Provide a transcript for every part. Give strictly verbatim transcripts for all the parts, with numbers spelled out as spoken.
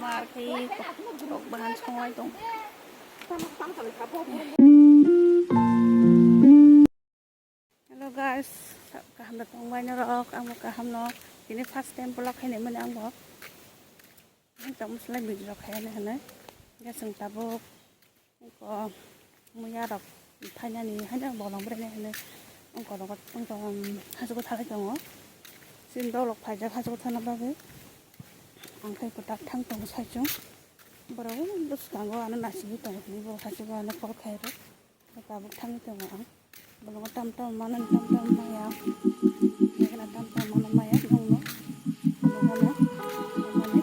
Ar khe kok bahan songlai tong. Hello guys, kaham da tongbai norok, ang bo kaham no. Tini first time vlog khainai mani ang bo. Ang tamo slai video khainai hinwi. Guys, ang tabuk Iko muya rok phainani haino bolong bwrwi hinwi ongko rogo ongko, um, hajugo thalai tongo. Chini dolok phaijak hajugo thana bagwi. Ang khe kwtal thang tongo saichung. Borok bwskango ano naisingwi tongo hinwi borok hajugo ano call khairok. Tabuk thangwi tongo ang. Bolongo tam tam mano tam tam maya. Nagana tam tam mano maya nongno. Nagana, nagana.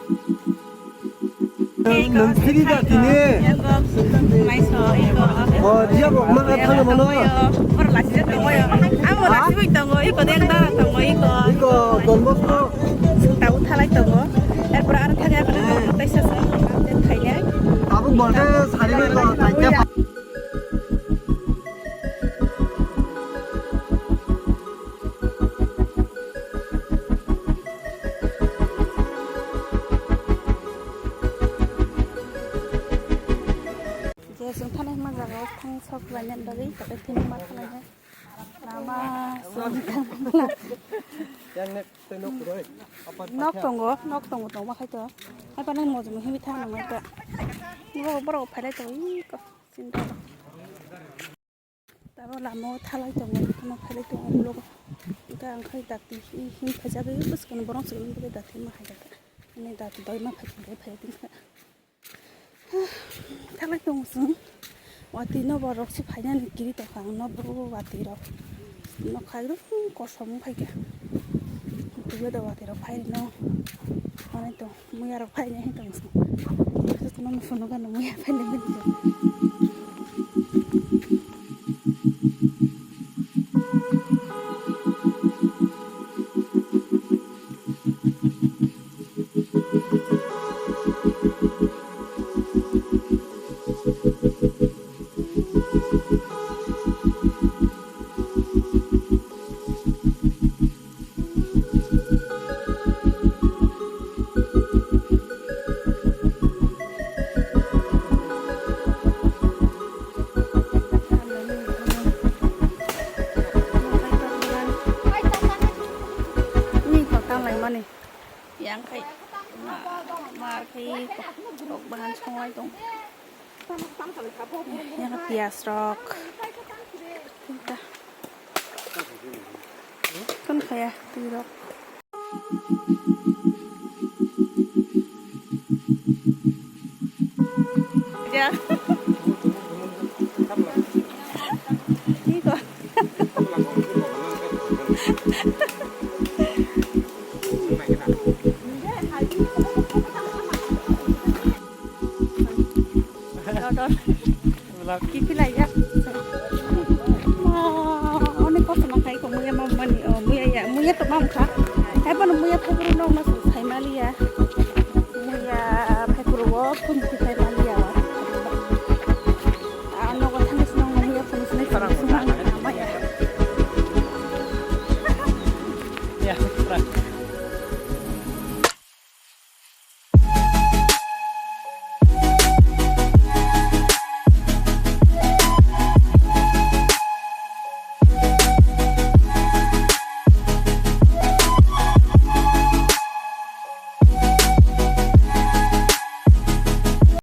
Nung sini da tini. Yang gom, sini mai so, iko. Oh, dia bo mana thang mano. Por lasi tongo yo. Amo lasi tongo, iko den da tongo, iko. Iko, Don Bosco. Tau thalai tongo. Erpor aro thang ya, taisa sa. Thaiya. Tabuk bolde sari bai ko, thaiya. Je chwng thani hwnma jaga o thang sok laina bagwi tei thini ma khlainai lama song. Yang nek tei nok roi. Nok tongo, nok tongo, tongma khai to. Hai pa nang mojong himi thang nang ta. Borok, borok phailai tongo, iko, sinda. Tabo lama o thalai tongo, hwnkheno phailai tongo ulo. Hwnkhe ang khai dakti hi-, him phaijagwi bwskang borok chwng nugwi dakti ma hai dakti. Ani dakti doi ma phai phai phai phai. Thalai tongo chwng. Watwi no borok se phainani kiri tongkha ang no bro watwi rok. Nokha rok kosom wng phaikha. Twibo do watwi rok phairino. Manai tong. Muya rok phainai hai tong song. Jotono no phunukgano muya phainai hinwi. Ni kotam laimani. Yang khai mar khai kok bahan songlai tong. Yang piyas rok. Tinta. Kon khaya twi rok. Ya. Iko. Dor, dor. Kiphilaiya. Mo, onek kosto nang khai ko muya mamani, o, muya ya, muya to mam kha. Hai bono muya phai boro nong na sai maliya. Muya phai boro o phun phai mali.